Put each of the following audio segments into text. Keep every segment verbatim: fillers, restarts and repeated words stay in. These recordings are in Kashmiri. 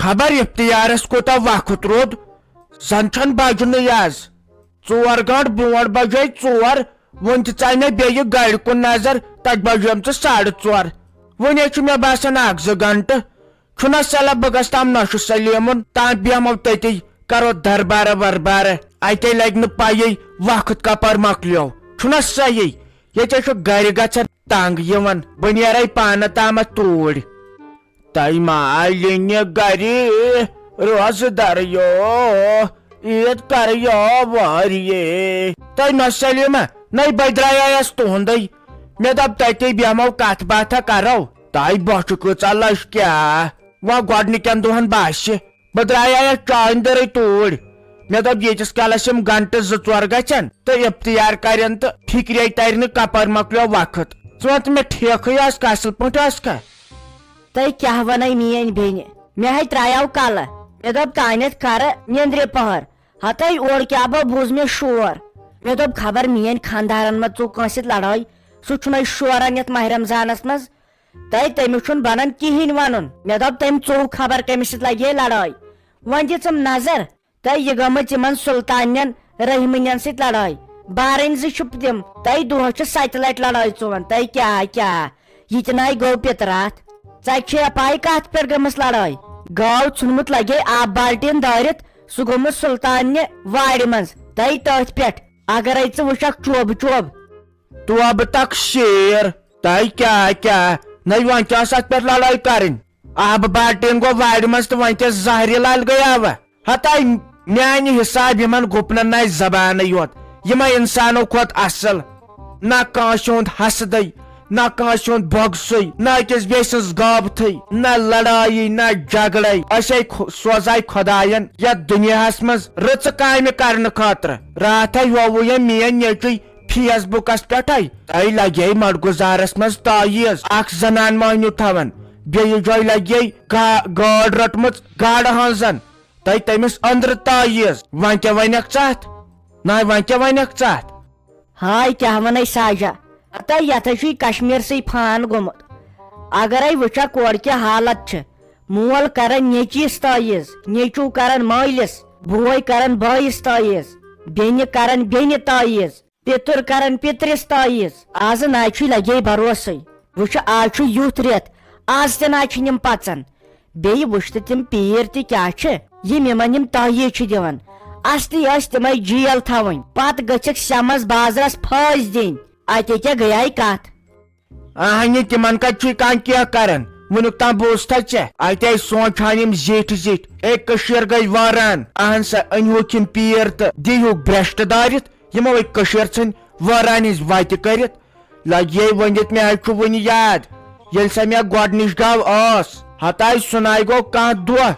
خبر افتیارس کوٗتاہ وقت روٗد، زن چھَن بجنٕے از۔ ژور گٲنٛٹہٕ برونٛٹھ بجے ژور، وُنہِ تہِ ژاے مےٚ بیٚیہِ گرِ کُن نظر، تتہِ بجیمژٕ ساڑٕ ژور۔ وُنہِ چھُ مےٚ باسان اکھ زٕ گھنٹہٕ۔ چھُنہ سہلاب، بہٕ گژھٕ تام نۄشہِ سلیمُن، تام بیٚہمو تٔتی، کرو دربارہ وربارہ۔ اتے لگہِ نہٕ پیی وقت کپٲرۍ مۄکلیو۔ چھُنہ صحیح، ییٚتہِ چھُ گرِ گژھان تنگ یِوان، بہٕ نیرے پانہٕ تامتھ توٗرۍ۔ تۄہہِ ما آیہِ نہٕ گرِ روزٕ دریو، عید کرٕ یو وٲری۔ تۄہہِ نۄشہِ سلیمہ، نَے بہٕ درٛایایس تُہُنٛدُے۔ مےٚ دوٚپ تٔتی بیٚہمو کتھ باتھا کرو۔ تۄہہِ بۄچھِ کۭژاہ لٔج کیٛاہ؟ وۄنۍ گۄڈنِکٮ۪ن دۄہن باسہِ۔ بہٕ درٛایایس چانہِ دٔرٕے توٗرۍ۔ مےٚ دوٚپ ییٖتِس کالس یِم گنٹہٕ زٕ ژور گژھن تہٕ افتیار کرن تہٕ فکرے ترِ نہٕ کپٲرۍ مۄکلیو وقت۔ ژٕ وَن تہٕ مےٚ ٹھیکھٕے آسکھا، اصل پٲٹھۍ آسکھا؟ تۄہہِ کیٛاہ وَنے میٛٲنۍ بیٚنہِ؟ مےٚ ہے ترٛایاو کَلہٕ۔ مےٚ دوٚپ تانٮ۪تھ کَرٕ نیٚنٛدرِ پٔہر۔ ہَتَے اورٕ کیٛاہ بہٕ بوٗز مےٚ شور۔ مےٚ دوٚپ خبر میٛٲنۍ خانٛدارَن ما ژوٚو کٲنٛسہِ سۭتۍ لڑٲے۔ سُہ چھُنَے شوران یَتھ ماہِ رمضانَس منٛز۔ تۄہہِ تٔمِس چھُنہٕ بَنان کِہیٖنۍ وَنُن۔ مےٚ دوٚپ تٔمۍ ژوٚو خبر کٔمِس سۭتۍ لگے لڑٲے۔ وۄنۍ دِژٕم نظر۔ تہٕ یہِ گٔمٕژ یِمن سلطانٮ۪ن رحمنٮ۪ن سۭتۍ لڑٲے۔ بارٕنۍ زٕ چھِ تِم، تہٕ دۄہس چھِ ستہِ لٹہِ لڑٲے ژُوان۔ تہٕ کیٛاہ، کیٛاہ، یہِ تہِ نَے گوٚو پِتراتھ۔ ژےٚ چھےٚ پَے کتھ پٮ۪ٹھ گٔمٕژ لڑٲے؟ گاو ژھُنمُت لگے آب بالٹیٖن دٲرِتھ، سُہ گوٚمُت سلطاننہِ وارِ منٛز۔ تہٕ تٔتھۍ پٮ۪ٹھ، اگرے ژٕ وٕچھکھ چوب چوب۔ توبہٕ تک شیر، تۄہہِ کیٛاہ، کیٛاہ، نَے وۄنۍ کیٛاہ ٲس اتھ پٮ۪ٹھ لڑٲے کرٕنۍ؟ آبہٕ بالٹیٖن گوٚو وارِ منٛز تہٕ وۄنۍ کیٛاہ زہرِ لل گٔیاوا؟ ہتاے میانہِ حساب یِمن گُپنن نہ آسہِ زبانٕے یوت، یِمے انسانو کھۄتہٕ اصل۔ نہ کٲنٛسہِ ہُنٛد حسدٕے، نہ کٲنٛسہِ ہُنٛد بۄگسٕے، نہ أکِس بیٚیہِ سٕنٛز غٲبتھٕے، نہ لڑایی، نہ جھگڑے۔ أسے خو-، سوزاے خۄداین یتھ دُنیاہس منٛز رٕژٕ کامہِ کرنہٕ خٲطرٕ۔ راتھے ہووُے أمۍ میٲنۍ نیٚچوۍ فیس بُکس پٮ۪ٹھے۔ تۄہہِ لگے مڈگُزارس منٛز تعویٖذ، اکھ زنان مٔہنیوٗ تھاوان، بیٚیہِ جایہِ لگے گا-، گٲڈ رٔٹمٕژ گاڈٕ ہٲنزن۔ تۄہہِ تٔمِس أنٛدرٕ تعویٖذ۔ وۄنۍ کیٛاہ ونکھ ژٕ اتھ؟ نہ، وۄنۍ کیٛاہ ونکھ ژٕ اتھ؟ ہاے، کیٛاہ ونَے ساجا؟ ہتا یتھ ہے چھُے کشمیٖرسٕے فان گوٚمُت۔ اگرے وٕچھکھ کورِ کیٛاہ حالت چھِ۔ مول کران نیٚچوِس تعویٖذ، نیٚچوٗ کران مٲلِس، بوے کران بٲیِس تعویٖذ، بیٚنہِ کران بیٚنہِ تعویٖذ، پِتُر کران پِترِس تعویٖذ۔ آزٕ نہ چھُے لگے بھروسے۔ وٕچھ، آز چھُ یُتھ رٮ۪تھ، آز تہِ نہ چھِ یِم پژان۔ بیٚیہِ وٕچھ تہٕ تِم پیٖر تہِ کیٛاہ چھِ، یِم یِمن یِم تعویٖذ چھِ دِوان۔ اصلی ٲسۍ تِمے جیل تھاوٕنۍ، پتہٕ گٔژھِکھ سٮ۪مس بازرس پھٲسۍ دِنۍ۔ اتے کیٛاہ گٔیے کتھ؟ اہنہِ، تِمن کتہِ چھُے کانٛہہ کینٛہہ کران؟ وُنیُک تام بوٗزتھا ژےٚ؟ اتے سونٛچہٕ ہن یِم زِٹھۍ زِٹھۍ، اے کٔشیٖر گٔے وٲران۔ اہن سا، أنۍہوکھ یِم پیٖر تہٕ دیٖہوکھ برٛشٹہٕ دٲرِتھ، یِمو أکۍ کٔشیٖر ژھٕنۍ وٲران ہِنٛز وَتہِ کٔرِتھ۔ لگے ؤنِتھ، مےٚ حظ چھُ وُنہِ یاد، ییٚلہِ سا مےٚ گۄڈٕنِچ گاو ٲس، ہتاے سُہ ناے گوٚو کانٛہہ دۄہ،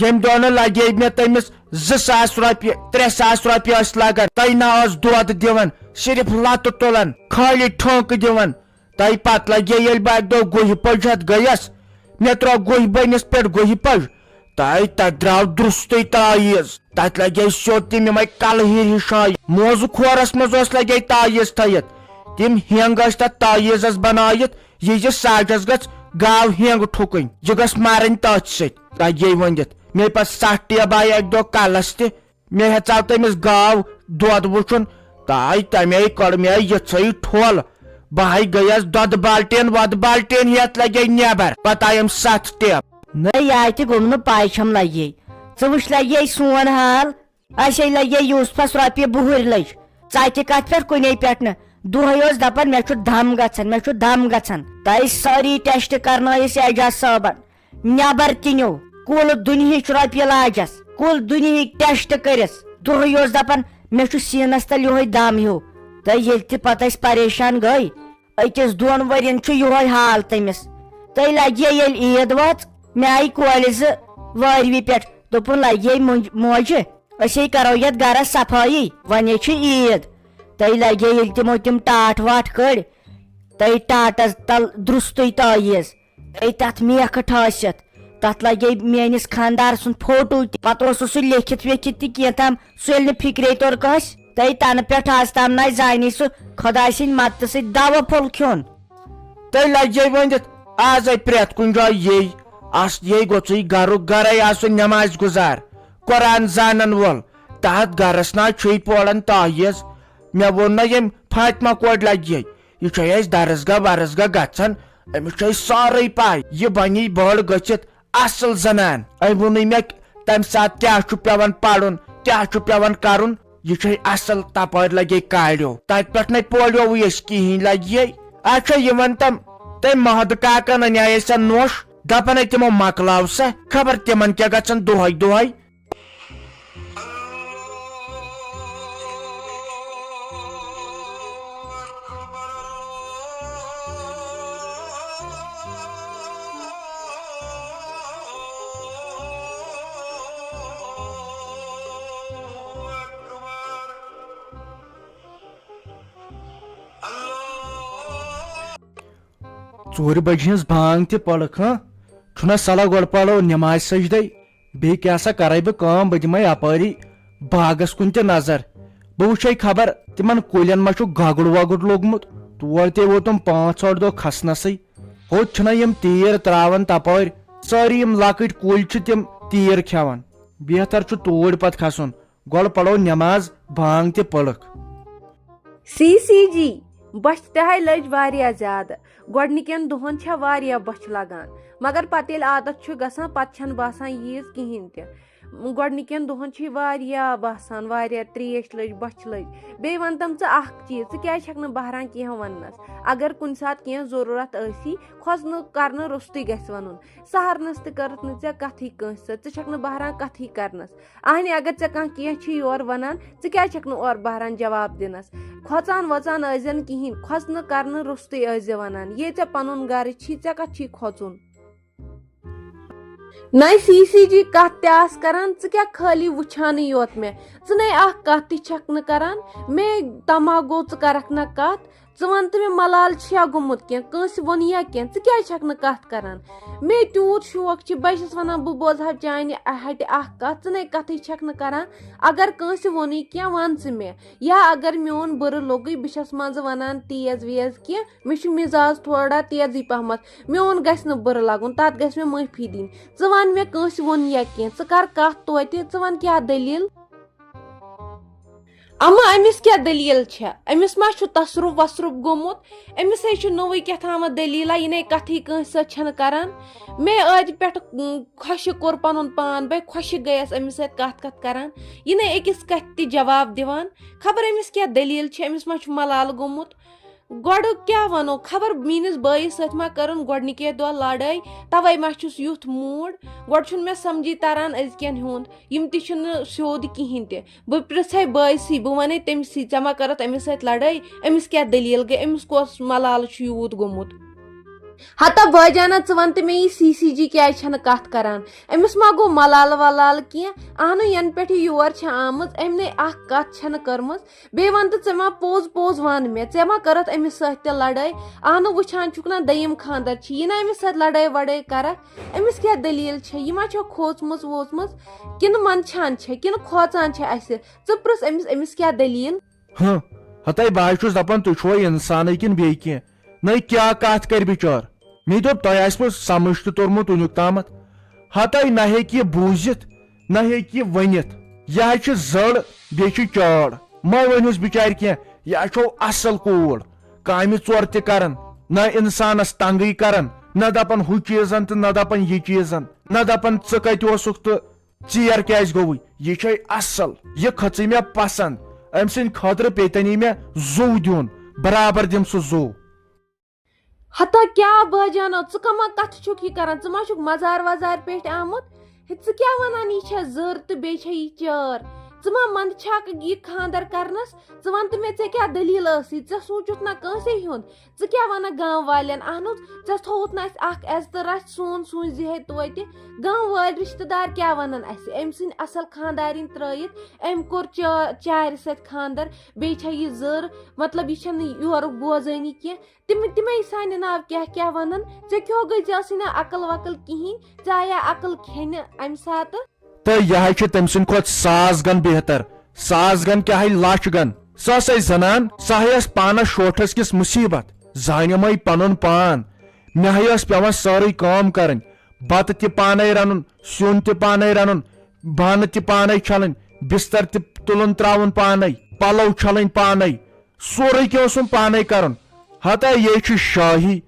ییٚمہِ دۄہ نہٕ لگے مےٚ تٔمِس زٕ ساس رۄپیہِ، ترٛےٚ ساس رۄپیہِ ٲسۍ لگان۔ تۄہہِ نہ ٲس دۄد دِوان، صرف لتہٕ تُلان، خٲلی ٹھونٛکہٕ دِوان۔ تۄہہِ پتہٕ لگے ییٚلہِ بہٕ اکہِ دۄہ گُہہِ پٔج ہٮ۪تھ گٔیس، مےٚ ترٲو گُہہِ بٔنِس پٮ۪ٹھ گُہہِ پٔج۔ تۄہہِ تتہِ درٛاو درُستٕے تعویٖذ۔ تتہِ لگے سیوٚد تِم یِمے کلہٕ ہِرۍ ہِش آیہِ۔ موزٕ کھورس منٛز اوس لگے تعویٖذ تھٲیِتھ۔ تِم ہینٛگ ٲسۍ تتھ تعویٖذس بنٲیِتھ، یہِ زِ ساجس گٔژھ گاو ہینٛگ ٹھُکٕنۍ، یہِ گٔژھ مرٕنۍ تٔتھۍ سۭتۍ۔ لگے ؤنِتھ۔ مےٚ پتہٕ ستھ ٹیب آیہِ اکہِ دۄہ کلس تہِ۔ مےٚ ہیژاو تٔمِس گاو دۄد وُچھُن، تاے تمے کٔڑ مےٚ یِژھٕے ٹھۄل۔ بہٕ ہاے گٔیس دۄدٕ بالٹین وۄدٕ بالٹین ہیتھ لگے نیبر۔ پتہٕ آیم ستھ ٹیب۔ نہ، یہِ تہِ گوٚم نہٕ پاے چھم لگے۔ ژٕ وٕچھ لگے سون حال۔ اسے لگے یوسفس رۄپیہِ بُہٕرۍ لٔج۔ ژتہِ کتھ پٮ۪ٹھ کُنے پٮ۪ٹھ نہٕ۔ دۄہے اوس دپان مےٚ چھُ دم گژھان، مےٚ چھُ دم گژھان۔ تہٕ أسۍ سٲری ٹیسٹ کرنٲیِس اعجاز صٲبن۔ نیبر تہِ نیو۔ کُل دُنہِچ رۄپیہِ لاجس۔ کُل دُنہِکۍ ٹیسٹ کٔرِس۔ دۄہے اوس دپان مےٚ چھُ سیٖنس تل یِہوے دم ہیوٗ۔ تہٕ ییٚلہِ تہِ پتہٕ أسۍ پریشان گٔے، أکِس دۄن ؤرین چھُ یِہوے حال تٔمِس۔ تہٕ لگے ییٚلہِ عید وٲژ، مےٚ آیہِ کورِ زٕ وٲروِ پٮ۪ٹھ۔ دوٚپُن لگے مُنج-، موجہِ، أسے کرو یتھ گرس صفٲیی، وۄنۍ چھِ عید۔ تہٕ لگے ییٚلہِ تِمو تِم ٹاٹھ واٹھ کٔڑۍ، تہٕ ٹاٹس تل درُستُے تعویٖذ۔ تہٕ تتھ میکھٕ ٹھٲسِتھ، تتھ لگے میٲنِس خاندار سُنٛد فوٹو تہِ۔ پتہٕ اوسُس سُہ لیکھِتھ ویکھِتھ تہِ کینٛہہ تام، سُہ ییٚلہِ نہٕ فکرے توٚر کٲنٛسہِ۔ تہٕ تنہٕ پٮ۪ٹھ آز تام نہ زانے سُہ خۄداے سٕنٛدِ مدتہٕ سۭتۍ دوا پھوٚل کھیوٚن۔ تہٕ لجے ؤنِتھ، آز آے پرٛٮ۪تھ کُنہِ جایہِ یے، اصلیے گوٚژھُے گرُک گرے آسُن نماز گزار، قرآن زانن وول۔ تتھ گرس نا چھُے پورن تعویذ۔ مےٚ ووٚن نہ ییٚمۍ فاطمہ کورِ لگہِ، یہِ چھے اسہِ درسگاہ ورسگاہ گژھان، أمِس چھے سٲرٕے پاے۔ یہِ بنی بٔڑ گٔژھِتھ اصل زنان۔ أمۍ ووٚنُے مےٚ تمہِ ساتہٕ کیٛاہ چھُ پٮ۪وان پرُن، کیٛاہ چھُ پٮ۪وان کرُن۔ یہِ چھے اصل، تپٲرۍ لگے کاڑیو، تتہِ پٮ۪ٹھ نے پولیووٕے أسۍ کہیٖنۍ لگہِ۔ اچھا، یہِ ون تم، تٔمۍ محدٕ کاکن انے اسہِ نوش، دپان ہے تِمو مۄکلاو سا، خبر تِمن کیٛاہ گژھان دۄہے دۄہے۔ ژورِ بجہِ ہٕنٛز بانگ تہِ پٔڑٕکھ، ہاں؟ چھُنا صلاح گۄڈٕ پرو نمازِ سجدے؟ بیٚیہِ کیٛاہ سا کرے بہٕ کٲم، بہٕ دِمے اپٲری باغس کُن تہِ نظر۔ بہٕ وٕچھے خبر تِمن کُلٮ۪ن ما چھُ گگُر وگُر لوٚگمُت۔ تور تہِ ووتُم پانٛژھ ٲٹھ دۄہ کھسنسٕے۔ ہوٚتۍ چھِنہ یِم تیٖر ترٛاوان تپٲرۍ، سٲری یِم لۄکٕٹۍ کُلۍ چھِ تِم تیٖر کھٮ۪وان۔ بہتر چھُ توٗرۍ پتہٕ کھسُن، گۄڈٕ پرو نٮ۪ماز، بانگ تہِ پٔڑٕکھ۔ سی سی جی، بۄچھِ تہِ ہاے لٔج واریاہ زیادٕ۔ گۄڈٕنِکٮ۪ن دۄہن چھےٚ واریاہ بۄچھِ لگان، مگر پتہٕ ییٚلہِ عادت چھُ گژھان، پتہٕ چھنہٕ باسان ییٖژ کِہینۍ تہِ۔ گۄڈٕنِکٮ۪ن دۄہن چھِ واریاہ باسان، واریاہ تریش لٔج، بۄچھِ لٔج۔ بیٚیہِ وَن تَم ژٕ اکھ چیٖز، ژٕ کیازِ چھَکھ نہٕ بہران کینٛہہ وَننَس؟ اگر کُنہِ ساتہٕ کینٛہہ ضروٗرت ٲسی، کھۄژنہٕ کرنہٕ روٚستُے گژھِ وَنُن۔ سہرنَس تہِ کٔرٕتھ نہٕ ژےٚ کَتھٕے کٲنٛسہِ سۭتۍ، ژٕ چھَکھ نہٕ بہران کَتھٕے کرنَس۔ اہنہِ، اگر ژےٚ کانٛہہ کینٛہہ چھُے یورٕ وَنان، ژٕ کیازِ چھَکھ نہٕ اورٕ بہران جواب دِنَس؟ کھۄژان وۄژان ٲسۍ زٮ۪نہٕ کِہیٖنۍ، کھۄژنہٕ کرنہٕ روٚستُے ٲسۍ زِ وَنان۔ یے ژےٚ پَنُن گرٕ چھی، ژےٚ کَتھ چھی کھۄژُن؟ نَے سی سی جی کَتھ تہِ آس کران، ژٕ کیٛاہ خٲلی وٕچھانٕے یوت مےٚ؟ ژٕ نَے اکھ کَتھ تہِ چھَکھ نہٕ کران۔ مے تما گوٚو، ژٕ کرکھ نہ کَتھ۔ ژٕ وَن تہٕ مےٚ، ملال چھُیا گوٚمُت کینٛہہ؟ کٲنٛسہِ ووٚن یا کینٛہہ؟ ژٕ کیٛازِ چھَکھ نہٕ کَتھ کران؟ مے تیوٗت شوق چھُ، بہٕ چھَس وَنان بہٕ بوزٕ ہا چانہِ ہَٹہِ اکھ کَتھ، ژٕ نَے کَتھٕے چھَکھ نہٕ کران۔ اگر کٲنٛسہِ ووٚنُے کینٛہہ، وَن ژٕ مےٚ۔ یا اگر میون بُرٕ لوٚگُے، بہٕ چھَس منٛزٕ وَنان تیز ویز کینٛہہ، مےٚ چھُ مِزاز تھوڑا تیزٕے پَہمَتھ، میون گژھِ نہٕ بُرٕ لَگُن، تَتھ گژھِ مےٚ معٲفی دِنۍ۔ ژٕ وَن مےٚ، کٲنٛسہِ ووٚن یا کینٛہہ، ژٕ کَر کَتھ توتہِ، ژٕ وَن کیٛاہ دٔلیٖل؟ اما أمِس کیٛاہ دٔلیٖل چھےٚ؟ أمِس ما چھُ تصرُف وصرُف گوٚمُت؟ أمِس ہے چھُ نوٚوُے کیٛاہ تھامَتھ دٔلیٖلہ، یہِ نے کَتھٕے کٲنٛسہِ سۭتۍ چھَنہٕ کَران۔ مےٚ ٲدِ پٮ۪ٹھٕ، اُم، خۄشِک کوٚر پَنُن پان، بہٕ خۄشِک گٔیَس أمِس سۭتۍ کَتھ کَتھ کَران۔ یہِ نے أکِس کَتھِ تہِ جواب دِوان۔ خبر أمِس کیٛاہ دٔلیٖل چھِ، أمِس ما چھُ ملالہٕ گوٚمُت؟ گۄڈٕ کیٛاہ وَنو، خبر میٛٲنِس بٲیِس سۭتۍ ما کٔرٕن گۄڈٕنِکے دۄہ لڑٲے، تَوَے ما چھُس یُتھ موٗڈ۔ گۄڈٕ چھُنہٕ مےٚ سَمجھی تَران أزکٮ۪ن ہُنٛد، یِم تہِ چھِنہٕ سیوٚد کِہیٖنۍ تہِ۔ بہٕ پرٛژھَے بٲیسٕے، بہٕ وَنے تٔمسٕے، ژےٚ ما کٔرٕتھ أمِس سۭتۍ لڑٲے؟ أمِس کیٛاہ دٔلیٖل گٔے؟ أمِس کۄس ملالہٕ چھُ یوٗت گوٚمُت؟ ہتا بٲجانہ، ژٕ وَن تہٕ مےٚ، یہِ سی سی جی کیٛازِ چھَنہٕ کَتھ کَران؟ أمِس ما گوٚو ملالہٕ ولالہٕ کینٛہہ؟ اہنُو، یَنہٕ پٮ۪ٹھ یہِ یور چھےٚ آمٕژ، أمۍ نے اَکھ کَتھ چھَنہٕ کٔرمٕژ۔ بیٚیہِ وَن تہٕ ژےٚ ما پوٚز پوٚز وَن مےٚ، ژےٚ ما کٔرٕتھ أمِس سۭتۍ تہِ لڑٲے؟ اہنُو، وٕچھان چھُکھ نا، دوٚیِم خانٛدر چھِ، یہِ نا أمِس سۭتۍ لڑٲے وڑٲے کَرَکھ؟ أمِس کیٛاہ دٔلیٖل چھےٚ؟ یہِ ما چھےٚ کھوژمٕژ ووژمٕژ؟ کِنہٕ منٛدچھان چھےٚ، کِنہٕ کھوژان چھےٚ اَسہِ؟ ژٕ پرٛژھ أمِس، أمِس کیٛاہ دٔلیٖل؟ ہہ، ہتاے بہٕ ہا چھُس دپان تُہۍ چھُوا انسانٕے کِنہٕ بیٚیہِ کینٛہہ؟ نٔے کیٛاہ کتھ کرِ بِچار؟ مےٚ دوٚپ تۄہہِ آسِوٕ سمجھ تہِ توٚرمُت وُنیُک تامتھ۔ ہتاے نہ ہیٚکہِ یہِ بوٗزِتھ، نہ ہیٚکہِ یہِ ؤنِتھ۔ یہِ ہا چھِ زٔڑ، بیٚیہِ چھِ چٲڑ۔ مہ ؤنۍہُس بِچارِ کینٛہہ، یہِ ہا چھو اصل کوٗر۔ کامہِ ژور تہِ کران، نہ انسانس تنگٕے کران، نہ دپان ہُہ چیٖزن تہٕ نہ دپان یہِ چیٖزن، نہ دپان ژٕ کتہِ اوسُکھ تہٕ ژیر کیازِ گوٚوُے؟ یہِ چھے اصل، یہِ کھٔژٕے مےٚ پسند۔ أمۍ سٕنٛدِ خٲطرٕ پیٚیہِ تَنی مےٚ زُو دیُن، برابر دِم سُہ زُو۔ ہتا کیٛاہ بٲجانو، ژٕ کما کتھٕ چھُکھ یہِ کران؟ ژٕ ما چھُکھ مزار وزار پٮ۪ٹھۍ آمُت؟ ہے، ژٕ کیٛاہ ونان، یہِ چھےٚ زٔر تہٕ بیٚیہِ چھےٚ یہِ چٲر؟ ژٕ ما منٛدٕ چھکھ یہِ خانٛدر کرنس؟ ژٕ ون تہٕ مےٚ، ژےٚ کیٛاہ دٔلیٖل ٲسٕے؟ ژےٚ سوٗنچُتھ نا کٲنٛسے ہُنٛد؟ ژٕ کیٛاہ ونکھ گام والٮ۪ن؟ اہن حظ، ژےٚ تھووُتھ نہٕ اسہِ اکھ عزتہٕ رژھ سون، سوٗنچزِ ہے توتہِ۔ گام وٲلۍ رشتہٕ دار کیٛاہ ونن اسہِ؟ أمۍ سٕنٛدۍ اصل خانٛدارِنۍ ترٲیِتھ، أمۍ کوٚر چا-، چارِ سۭتۍ خانٛدر، بیٚیہِ چھےٚ یہِ زٔر، مطلب یہِ چھنہٕ یورُک بوزٲنی کینٛہہ۔ تِم، تِمے سانہِ ناو کیٛاہ کیٛاہ ونن؟ ژےٚ کیٛاہ گٔے؟ ژےٚ ٲسٕے نہٕ عقل وقل کِہینۍ، ژےٚ آیا عقل کھٮ۪نہِ امہِ ساتہٕ؟ تہٕ یہِ ہا چھِ تٔمۍ سٕنٛدِ کھۄتہٕ ساس گن بہتر، ساس گن کیٛاہ ہے لچھ گن۔ سۄ ٲسے زنان، سۄ ہے ٲس پانس شوٹھس کِس مُصیبت، زانیمے پنُن پان۔ مےٚ ہے ٲس پٮ۪وان سٲرٕے کٲم کرٕنۍ، بتہٕ تہِ پانے رنُن، سیُن تہِ پانے رنُن، بانہٕ تہِ پانے چھلٕنۍ، بستر تہِ تُلُن تراوُن پانے، پلو چھلٕنۍ پانے، سورُے کینٛہہ اوسُم پانے کرُن۔ ہتا یے چھُ شاہی۔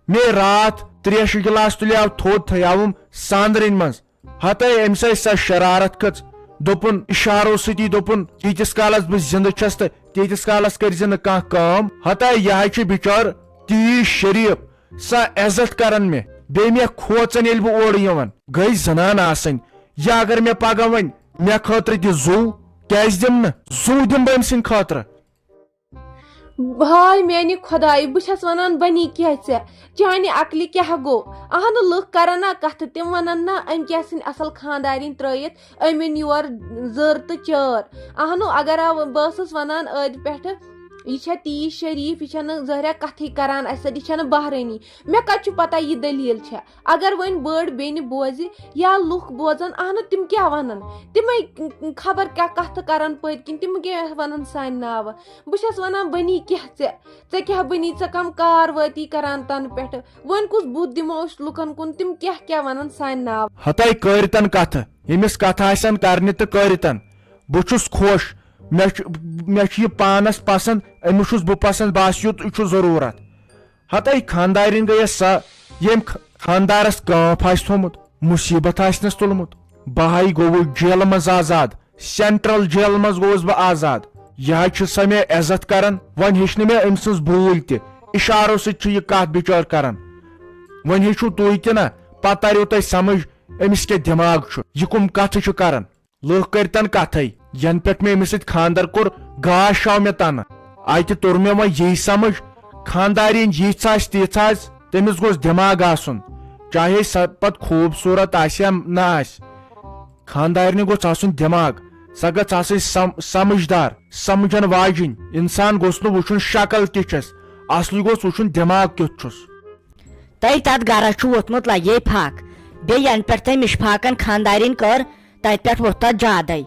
مے راتھ تریشہِ گلاس تُلیاو تھوٚد تھیاوُم ساندرِنۍ منٛز۔ ہتے أمِس آیہِ سۄ شرارت کھٔژ۔ دوٚپُن، اشارو سۭتی دوٚپُن، ییٖتِس کالس بہٕ زِندٕ چھَس تہٕ تیٖتِس کالس کٔرۍ زِ نہٕ کانٛہہ کٲم۔ ہتے یہِ ہا چھُ بِچار تیٖژ شریٖف، سۄ عزت کران مےٚ، بیٚیہِ مےٚ کھوژان ییٚلہِ بہٕ اورٕ یِوان۔ گٔے زنان آسٕنۍ، یا اگر مےٚ پگاہ وۄنۍ مےٚ خٲطرٕ تہِ زُو، کیازِ دِمہٕ نہٕ؟ زُو دِمہٕ بہٕ أمۍ سٕنٛدِ خٲطرٕ۔ ہاے میانہِ خۄدایہِ، بہٕ چھَس وَنان، بَنی کیٛاہ ژےٚ؟ چانہِ عقلہِ کیٛاہ گوٚو؟ اہنہٕ، لُکھ کَرَن نا کَتھٕ، تِم وَنَن نا، أمۍ کیٛاہ سٕنٛدۍ اَصٕل خانٛدارِنۍ ترٛٲیِتھ أمۍ أنۍ یور زٔر تہٕ چٲر۔ اہنُو، اگر آو، بہٕ ٲسٕس وَنان ٲدِ پٮ۪ٹھٕ، یہِ چھےٚ تیٖژ شریٖف، یہِ چھَنہٕ ظٲہرا کَتھٕے کَران اَسہِ سۭتۍ، یہِ چھَنہٕ بحرٲنی۔ مےٚ کَتہِ چھُ پَتہ یہِ دٔلیٖل چھےٚ؟ اگر وۄنۍ بٔڑ بیٚنہِ بوزِ یا لُکھ بوزَن، اہنُو، تِم کیٛاہ وَنَن؟ تِمَے خبر کیٛاہ کَتھٕ کَرَن پٔتۍ کِنۍ، تِم کیٛاہ وَنَن سانہِ ناوٕ؟ بہٕ چھَس وَنان، بَنی کیٛاہ ژےٚ؟ ژےٚ کیٛاہ بَنی؟ ژٕ کَم کار وٲتی کَران تَنہٕ پٮ۪ٹھٕ؟ وۄنۍ کُس بُتھ دِمو أسۍ لُکَن کُن؟ تِم کیٛاہ کیٛاہ وَنَن سانہِ ناوٕ؟ ہتاے کٲرِتن کتھٕ، ییٚمِس کتھٕ آسن کرنہِ تہٕ کٲرِتن۔ بہٕ چھُس خۄش، مےٚ چھُ، مےٚ چھُ یہِ پانس پسند، أمِس چھُس بہٕ پسند، بس یُتُے چھُ ضروٗرت۔ ہتاے خاندارِنۍ گٔیس سۄ، ییٚمۍ خ-، خاندارس کانٛپھ آسہِ تھوٚمُت، مُصیبت آسہِ نس تُلمُت۔ بہٕ ہاے گوٚوُس جیلہٕ منٛز آزاد، سینٹرل جیل منٛز گوٚوُس بہٕ آزاد۔ یہِ حظ چھِ سۄ مےٚ عزت کران۔ وۄنۍ ہیٚچھ نہٕ مےٚ أمۍ سٕنٛز بوٗلۍ تہِ، اشارو سۭتۍ چھُ یہِ کتھ بِچٲر کران۔ وۄنۍ ہیٚچھِو تُہۍ تہِ نہ، پتہٕ تریو تۄہہِ سمجھ أمِس کیٛاہ دٮ۪ماغ چھُ، یہِ کٕم کتھٕ چھُ کران۔ لُکھ کٔرۍتن کتھے، ینہٕ پٮ۪ٹھ مےٚ أمِس سۭتۍ خانٛدر کوٚر، گاش آو مےٚ تنہٕ۔ اتہِ توٚر مےٚ وۄنۍ یی سمجھ، خانٛدارِنۍ یِژھ آسہِ تِژھ آسہِ، تٔمِس گوٚژھ دٮ۪ماغ آسُن، چاہے سۄ پتہٕ خوٗبصوٗرت آسہِ یا نہ آسہِ۔ خانٛدارنہِ گوٚژھ آسُن دٮ۪ماغ، سۄ گٔژھ آسٕنۍ سم-، سمجھدار، سمجھن واجِنۍ۔ انسان گوٚژھ نہٕ وٕچھُن شکل تہِ چھس، اصلی گوٚژھ وٕچھُن دٮ۪ماغ کیُتھ چھُس۔ تۄہہِ تتھ گرس چھُ ووٚتھمُت لگے پھکھ۔ بیٚیہِ ینہٕ پٮ۪ٹھ تٔمۍ مِشفاقن خانٛدارِنۍ کٔر، تتہِ پٮ۪ٹھ ووٚتھ تتھ زیادے۔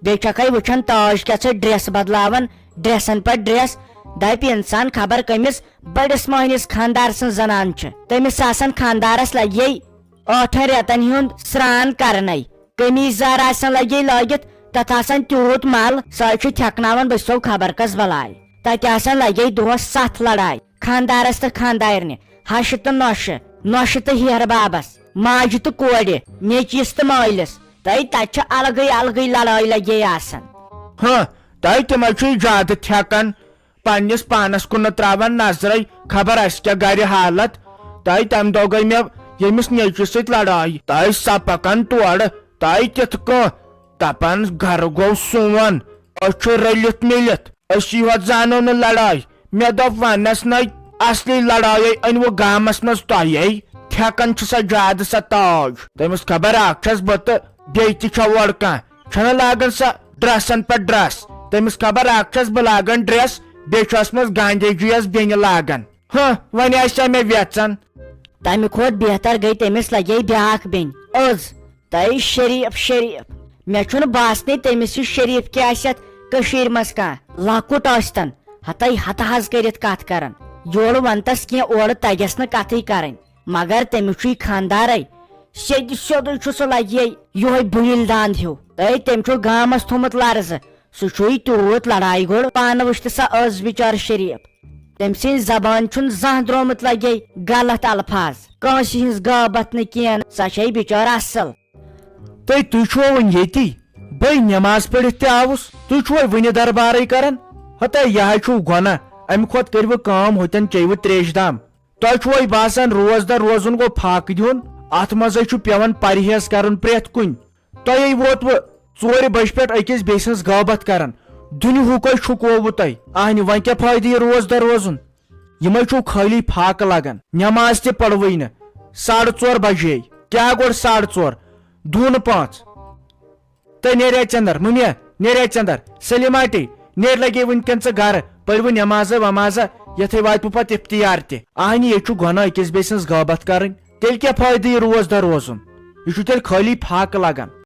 بیٚیہِ چھکھے وٕچھان تاج کیٛاہ ژھٕے ڈریس بدلاوان، ڈریسن پٮ۪ٹھ ڈریس۔ دپہِ انسان خبر کٔمِس بٔڑِس مۄہنِس خانٛدار سٕنٛز زنان چھِ۔ تٔمِس آسان خانٛدارس لگے ٲٹھن رٮ۪تن ہُنٛد سرٛان کرنے۔ قمیٖض یزار آسان لگے لٲگِتھ، تتھ آسان تیوٗت مل، سۄے چھُ تھٮ۪کناوان بہٕ چھسو خبر کس بلاے۔ تتہِ آسان لگے دۄہس ستھ لڑایہِ، خانٛدارس تہٕ خانٛدارنہِ، ہشہِ تہٕ نۄشہِ، نۄشہِ تہٕ ہیہر بابس، ماجہِ تہٕ کورِ، نیٚچوِس تہٕ مٲلِس۔ تہٕ تتہِ چھِ الگٕے الگٕے لڑٲے لگے آسان۔ ہہ، تۄہہِ تہِ ما چھُے زیادٕ تھٮ۪کان؟ پننِس پانس کُن نہٕ تراوان نظرے، خبر اسہِ کیٛاہ گرِ حالت۔ تۄہہِ تمہِ دۄہ گٔے مےٚ ییٚمِس نیٚچوِ سۭتۍ لڑٲے۔ تۄہہِ سۄ پکان تورٕ، تۄہہِ کِتھ کٔنۍ؟ دپان گرٕ گوٚو سون، أسۍ چھِ رٔلِتھ مِلِتھ، أسی ہوت زانو نہٕ لڑٲے۔ مےٚ دوٚپ ونس نے، اصلی لڑٲے أنوٕ گامس منٛز تۄہے، تھٮ۪کان چھِ سۄ زیادٕ سۄ تاج۔ تٔمِس خبر اکھ چھس بہٕ تہٕ بیٚیہِ تہِ چھا اورٕ کانٛہہ۔ چھنہٕ لاگان سۄ ڈریسن پٮ۪ٹھ ڈریس۔ تٔمِس خبر اکھ چھس بہٕ لاگان ڈریس، بیٚیہِ چھس منٛز گاندھی جی یس بیٚنہِ لاگان۔ ہہ، وۄنۍ آسہِ سۄ مےٚ ویژان۔ تمہِ کھۄتہٕ بہتر گٔے تٔمِس لگے بیاکھ بیٚنہِ، أز۔ تہٕ شریف شریف، مےٚ چھُنہٕ باسنٕے تٔمِس ہیُو شریف کیٛاہ آسہِ یتھ کٔشیٖرِ منٛز کانٛہہ۔ لۄکُٹ ٲسۍتن، ہتَے ہتہٕ حظ کٔرِتھ کتھ کران۔ یورٕ ونتس کینٛہہ، اورٕ تگٮ۪س نہٕ کتھٕے کرٕنۍ۔ مگر تٔمِس چھُ یہِ خانٛدارے۔ سیٚدِ سیوٚدُے چھُ سُہ لگہِ یِہوٚے بُنِل داند ہیوٗ۔ تہٕ تٔمۍ چھُ گامس تھوٚمُت لرزٕ۔ سُہ چھُے تیوٗت لڑایہِ گوٚڑ، پانہٕ وٕچھ تہٕ سۄ ٲس بِچارٕ شریٖف۔ تٔمۍ سٕنٛزِ زبانہِ چھُنہٕ زانٛہہ درٛامُت لگے غلط الفاظ، کٲنٛسہِ ہٕنٛز غٲبت نہٕ کینٛہہ، سۄ چھے بِچارٕ اصٕل۔ تہٕ تُہۍ چھِوا وُنہِ ییٚتی؟ بٔے نٮ۪ماز پٔرِتھ تہِ آوُس، تُہۍ چھِوا وُنہِ دربارٕے کران؟ ہتے یہِ ہا چھُو گۄناہ، امہِ کھۄتہٕ کٔرِوٕ کٲم، ہوٚتٮ۪ن چیٚیِوٕ تریشہِ دام۔ تۄہہِ چھُوے باسان روزدر روزُن گوٚو فاقہٕ دیُن؟ اتھ منٛزے چھُ پٮ۪وان پرہیز کرُن پرٛٮ۪تھ کُنہِ۔ تۄہے ووتوٕ ژورِ بجہِ پٮ۪ٹھ أکِس بیٚیہِ سٕنٛز غٲبت کران۔ دُنیہُکے چھُکووُ تۄہہِ۔ اہنہِ، وۄنۍ کیٛاہ فٲیدٕ یہِ روزدر روزُن؟ یِمے چھُو خٲلی فاقہٕ لگان۔ نٮ۪ماز تہِ پٔرٕوٕے نہٕ۔ ساڑٕ ژور بجے۔ کیٛاہ گوٚڑ ساڑٕ ژور؟ دوٗنہٕ پانٛژھ۔ تہٕ نیرے ژندر، مُنیا، نیرے ژندر، سلیماٹی، نیر لگے وٕنکٮ۪ن ژٕ گرٕ، پٔرِوٕ نٮ۪مازا وٮ۪مازا، یتھے واتہِ پتہٕ افطیار تہِ۔ اہنہِ، ییٚتہِ چھُ گۄناہ أکِس بیٚیہِ سٕنٛز غٲبت کرٕنۍ، تیٚلہِ کیٛاہ فٲیدٕ یہِ روزدر روزُن؟ یہِ چھُ تیٚلہِ خٲلی فاقہٕ لگان۔